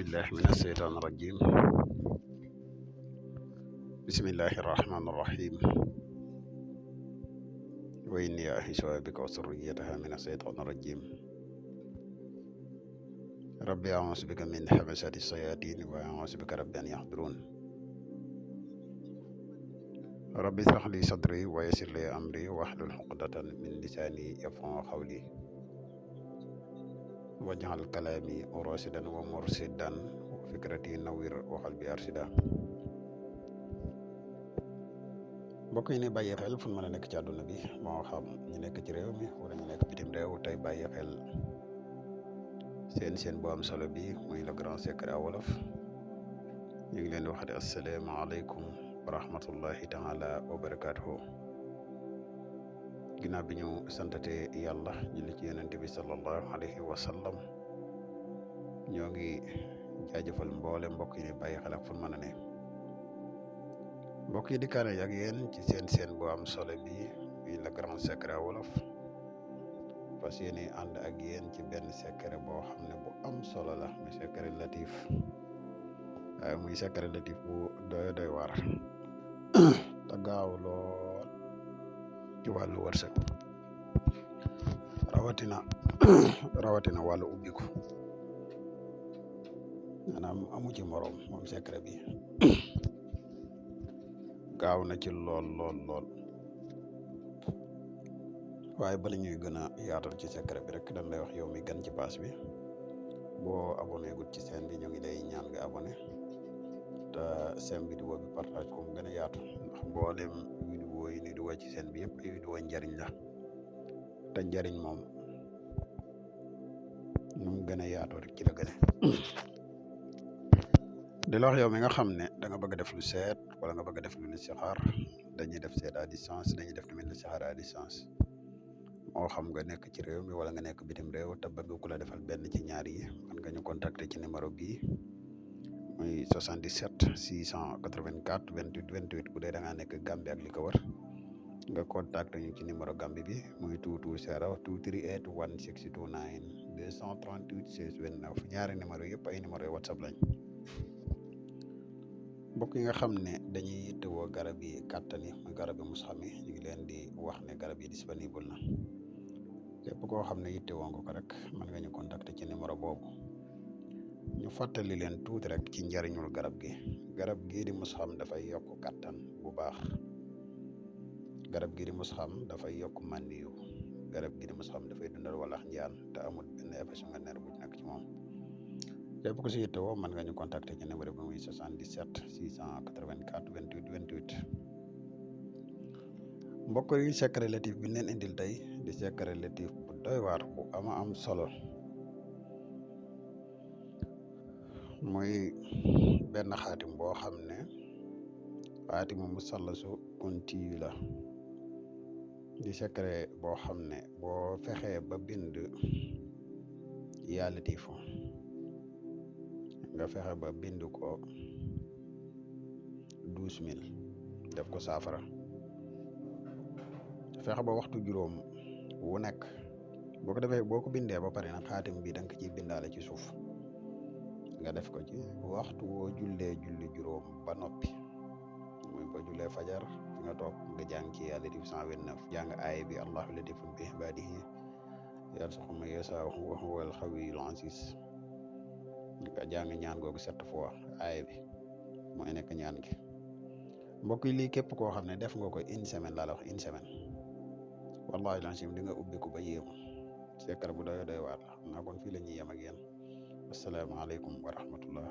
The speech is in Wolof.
بالله من الشيطان الرجيم. بسم الله الرحمن الرحيم. وإني أعيذها بك وذريتها من الشيطان الرجيم. ربي أعوذ بك من همزات الشياطين وأعوذ بك رب أن يحضرون. ربي اشرح لي صدري ويسر لي أمري واحلل عقدة من لساني يفقهوا قولي واجعل كلامي راشدا ومرشدا وفكرتي نوير وقلبي أرشدا. mbokk yi ne bàyyi xel fu mën a nekk ci àdduna bi moo xam ñu nekk ci réew mi wala ñu nekk bitim réew tey bàyyi xel seen bu am solo bi muy le grand secret wolof ñu ngi leen di waxati asalaamaaleykum wa rahmatullahi taala wa barakaatuhu. ginnaaw bi ñu santate yàlla julli ci yonente bi sallallahu alayhi wa sallam ñoo ngi jaajëfal mboole mbokk yi ne bàyyi xel ak fu mën a ne. mbokk yi di kaane ak yéen ci seen bu am solo bi muy le grand secret wolof fas yéene ànd ak yéen ci benn secret boo xam ne bu am solo la muy secret latif waaye muy secret latif bu doy waar te gaaw lool ci wàllu wërsëg rawatina wàllu ubbiku maanaam amu ci morom moom secret bi gaaw na ci lool waaye bala ñuy gën a yaatal ci secret bi rek dañ lay wax yow mi gan ci pass bi boo abonné gut ci chaîne bi ñu ngi lay ñaan nga abonné te seen vidéo bi partage ko mu gën a yaatu ndax mboolem vidéo yi ni dugal ci chaîne bi yëpp ay vidéo njariñ la te njariñ moom nu mu gën a yaatoo rek ci la gën a di la wax yow mi nga xam ne da nga bëgg def lu seet wala nga bëgg def lu listixaar dañuy def seet à distance dañuy def tamit listixaar à distance moo xam nga nekk ci réew mi wala nga nekk bitim réew te bëgg ku la defal benn ci ñaar yi mën nga ñu contacter ci numéro bii muy 77 684 28 28 bu dee da ngaa nekk Gambie ak li ko wër nga contacter ñu ci numéro Gambie bi muy 220 238 1629 238 16 29 ñaari numéro yëpp ay numéro yu WhatsApp lañ. mbokk yi nga xam ne dañuy yittewoo garab yi kàttan yi muy garab yi musxam yi ñu ngi leen di wax ne garab yi disponible na képp koo xam ne yittewoo nga ko rek mën nga ñu contacter ci numéro boobu. ñu fàttali leen tuuti rek ci njariñul garab gii di musxam dafay yokk kàttan bu baax. garab gii di musxam dafay yokk màndiyu garab gii di musxam dafay dundal walax njaan te amul benn effet secondaire bu nekk ci moom. képp ku si yittewoo mën nga ñu contacter ci numéro bi muy 77 684 28 28. mbokk yi secret latif bi leen indil tey di secret latif bu doy waar bu ama am solo muy benn xaatim boo xam ne xaatimu musallasu kuntiyu la di secret boo xam ne boo fexee ba bind yaa latifu nga fexe ba bind ko 12000 def ko saafara fexe ba waxtu juróom wu nekk boo ko defee boo ko bindee ba pare nag xaatim bi da nga ciy bindaale ci suuf nga def ko ci waxtu woo jullee julli juróom ba noppi muy boo jullee fajar fi nga toog nga jàng ci yaa latif 129 jàng aay bi allahu latifun bi ibaadihi yarzuqu man yashaa'u wa huwal qawiyyul aziz nga jàng ñaan googu 7 fois aay bi mooy nekk ñaan gi. mbokk yi lii képp koo xam ne def nga ko une semaine laa la wax une semaine wallahi lancim di nga ubbi ko ba yéemu secret bu doy waar la xam naa kon fii la ñuy yem ak yéen asalaamaaleykum wa rahmatullah.